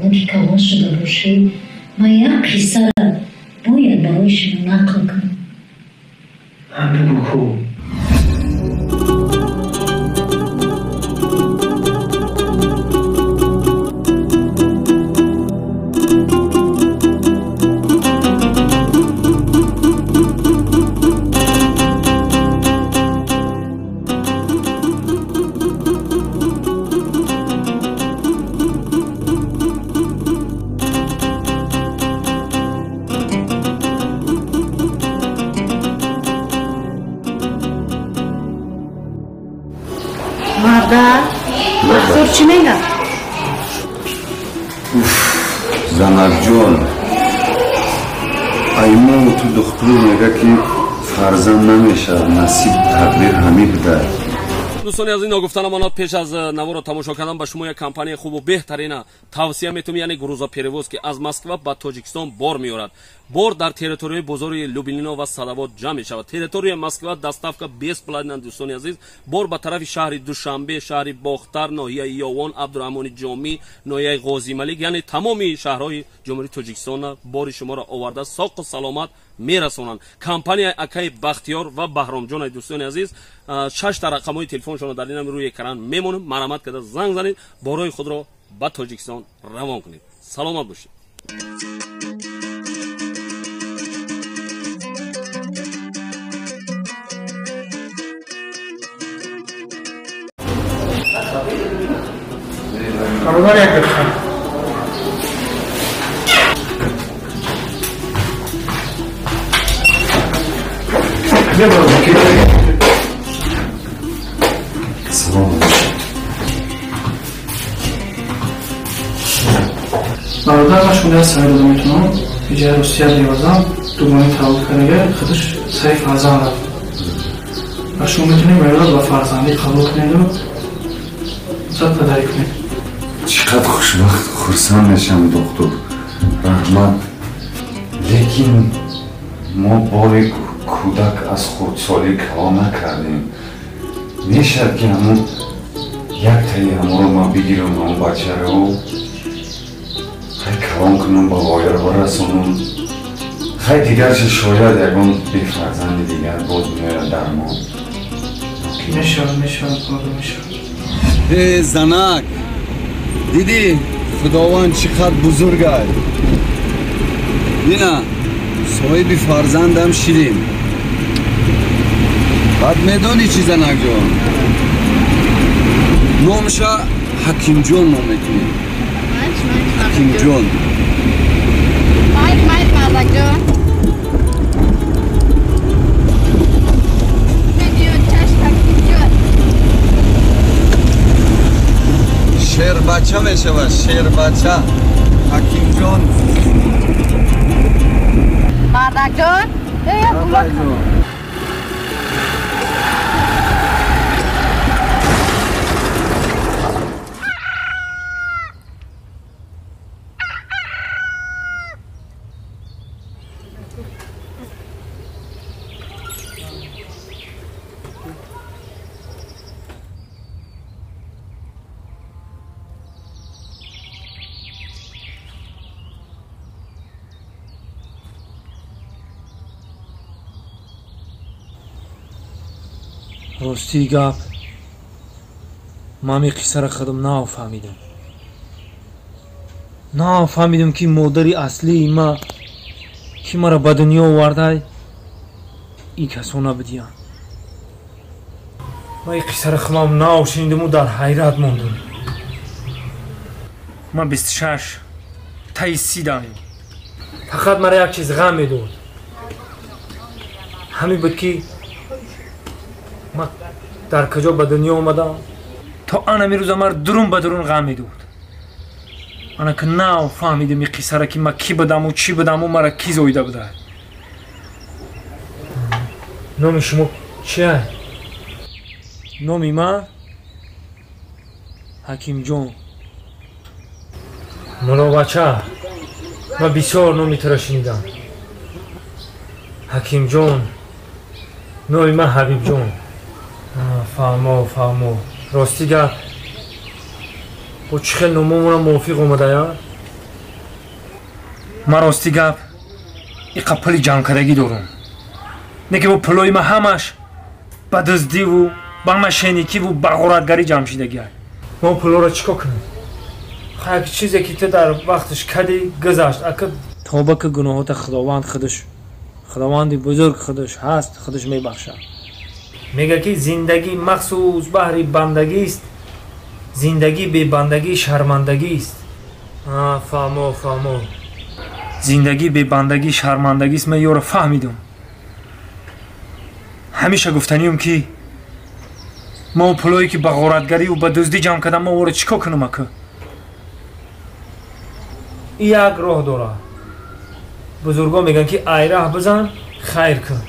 Кӯдаки калон шуда бошӣ, ман як қиссара бояд барои шумо нақл кунам. Бигӯ ку. Мардак, чӣ мегӯяд? Занакҷон, аймону ту духтур мега, ки фарзанд намешавад, насиб тақдир ҳамин буда. Дӯстони азиз, ногуфта намонад, пеш аз наворо тамошо кардан ба шумо як компанияи хубу беҳтарина тавсия метавонем, яъне грузоперевоз, ки аз Москва ба Тоҷикистон бор меорад. Бор дар территорияи бозори Люблино ва Садовод ҷамъ мешавад. Территорияи Москва доставка бесплатна. Дӯстони азиз, бор ба тарафи шаҳри Душанбе, шаҳри Бохтар, ноҳияи Ёвон, Абдураҳмони Ҷомӣ, ноҳияи Ғозималик, яъне тамоми шаҳрҳои Ҷумҳурии Тоҷикистон бори шуморо оварда соқу саломат мерасонанд. Компанияи акаи Бахтиёр ва Баҳромҷон. Дӯстони азиз, шашта рақамҳои телефоншонро дар инам рӯи экран мемонем, марҳамат карда занг занед, борои худро ба Тоҷикистон равон кунед. Саломат бошед. Бародар, як дақиқа. Бیا бародар. Салом. Бародар, ман шумо савол дода метавонам. Иҷаи Русия мевазам, дугони таваллуд кардага, худаш сари фарзанд рафт. Ва шумо метавонед вайро ба фарзандӣ қабул кунеду зад падарӣ кунед. Чӣ қадр хушбахт, хурсанд мешавам, доктор, раҳмат. Лекин мо бори кӯдак аз хурдсолӣ калон накардем. Мешавад, ки ҳамун яктаи ҳамонро ман бигирам, ҳамон бачаро хай калон кунам, ба воя барасонам? Хай, дигарша шояд ягон бефарзанди дигар боз меояд дар мо. Мешавад, мешавад, бародар, мешавад. Э, занак, дидӣ, худованд чӣ қадр бузург аст? Бина, соҳиби фарзандам шидем. Баъд медонӣ чӣ, занакҷон? Номша Ҳакимҷон ном мекунем. Ҳакимҷон. Майли, майли, мардакҷон. Чашм, Ҳакимҷон. Шербача мешавад, шербача Ҳакимҷон. Мардакҷон. Мардакҷон. Ростии гап, ман ин қиссаро худам нафаҳмидам, нафаҳмидам, ки модари аслии ма, ки маро ба дунё овардай, ин касо набудиянд. Ман ин қиссаро худам нав шунидаму дар ҳайрат мондам. Ман 26, таи 30 дам. Фақат мара як чиз ғам медод, ҳамин буд, ки ман дар куҷо ба дунё омадам. То анами рӯза мар дурун ба дурун ғам медод. Ана ки нав фаҳмидам ин қиссаро, ки ман кӣ будаму чӣ будаму мара кӣ зоида буда. Номи шумо чия? Номи ман Ҳакимҷон. Мулобача, ман бисёр номи туро шунидам. Ҳакимҷон. Номи ман Ҳабибҷон. Фаҳмо, фаҳмо. Рости гап, бо чӣ хел номомона мувофиқ омадая. Ман рости гап иқа пули ҷамъкардагӣ дорум. Не ки бо пулои ман ҳамаш ба дуздиву ба мошенникиву ба ғоратгарӣ ҷамъ шидагиай. Мо пулоро чӣ кор кунем? Як чизе ки ту дар вақташ кадӣ гузашт. Ака тавба ки гуноҳота Худованд худаш, Худованди бузург худаш ҳаст, худаш мебахшад. Мега ки зиндагӣ махсус баҳри бандагист, зиндагӣ бебандагӣ шармандагист. Фаҳмо, фаҳмо. Зиндагӣ бебандагӣ шармандагист. Ман ёро фаҳмидум. Ҳамеша гуфтаниюм ки мо пулое ки ба ғоратгариву ба дуздӣ ҷамъ кардам, мо оро чӣ кор кунам ака? Як роҳ дорад. Бузургон мегӯянд ки айраҳ бизан, хайр кун.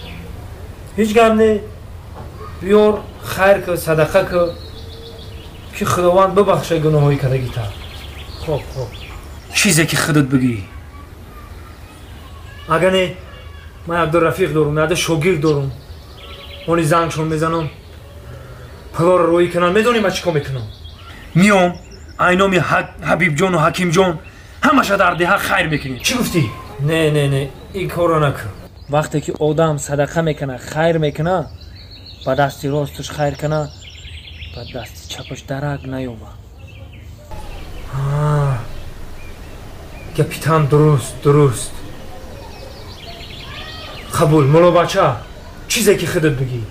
Ҳеҷ гап не, биёр хайр кун, садақа кун, ки Худованд бибахшад гуноҳҳои кардагита. Хоб, хоб. Чизе ки худат бигӯӣ. Агар не, ман якду рафиқ дорум, якду шогирд дорум. Они зангшон мезанам, пулоро роӣ кунам, медонӣ ман чӣ кор мекунам? Миём айноми Ҳабибҷону Ҳакимҷон ҳамаша дар деҳа хайр мекунем. Чӣ гуфтӣ? Не, не, не, ин корро накун. Вақте ки одам садақа мекунад, хайр мекунад, ба дасти росташ хайр кунад, ба дасти чапаш дарак наёбад. Капитан дуруст, дуруст. Қабул, муллобача, чизе ки худат бигӣ.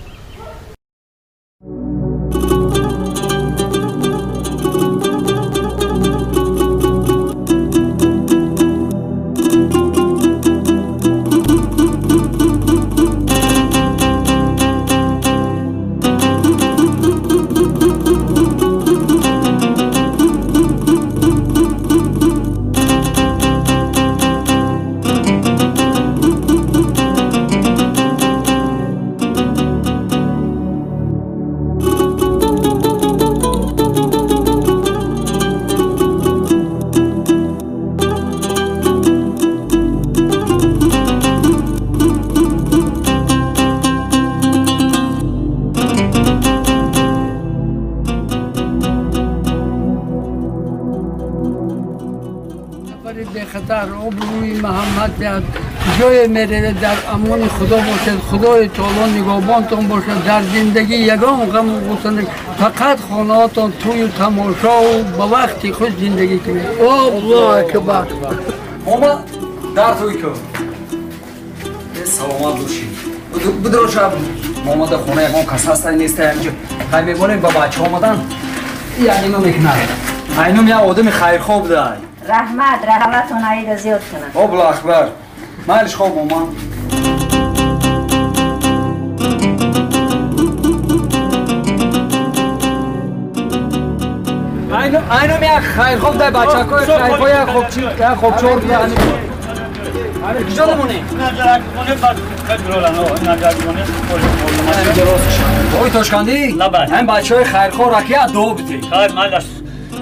بخطر آبروی محمد جای میره در امان خدا باشد، خدای تعالی نگهبانتون باشد، در زندگی یگان غم و غصه، فقط خانه‌هاتون توی تماشا و با وقتی خوش زندگی کنید. الله اکبر. ماما در توی کن. سلامت باشی. بدرو شب ماما در خونه یگان کس هست نیست اینجا. خیلی میبونیم با بچه آمدن. یعنی ما میکنه. اینم یه آدم خیرخواه بوده. رحمت رحمتون عید زیاد کنه. الله اکبر. مالش خواب ماما. اینو میگه خیر خوب ده بچه‌ها خیر خوب یا خوب چی یا خوب چور ده. کجا دمونی؟ نظر کنه بعد خیلی نظر کنه. اوی توشکندی؟ هم بچه‌های خیرخواه را که دو بده. خیر مالش.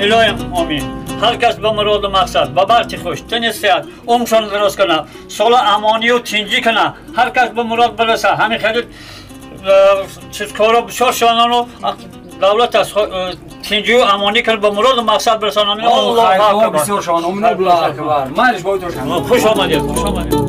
الهیم آمین. هر کس به مراد و مقصد به برچی خوش تن صحت عمرشان درست کنه، سال امانی و تنجی کنه، هر کس به مراد برسه. همین خیلی چیز کارا بسیار شانان و دولت از تنجی و امانی کنه، به مراد و مقصد برسانه. الله اکبر. بسیار شانان. الله اکبر. مالش باید. خوش آمدید. خوش آمدید.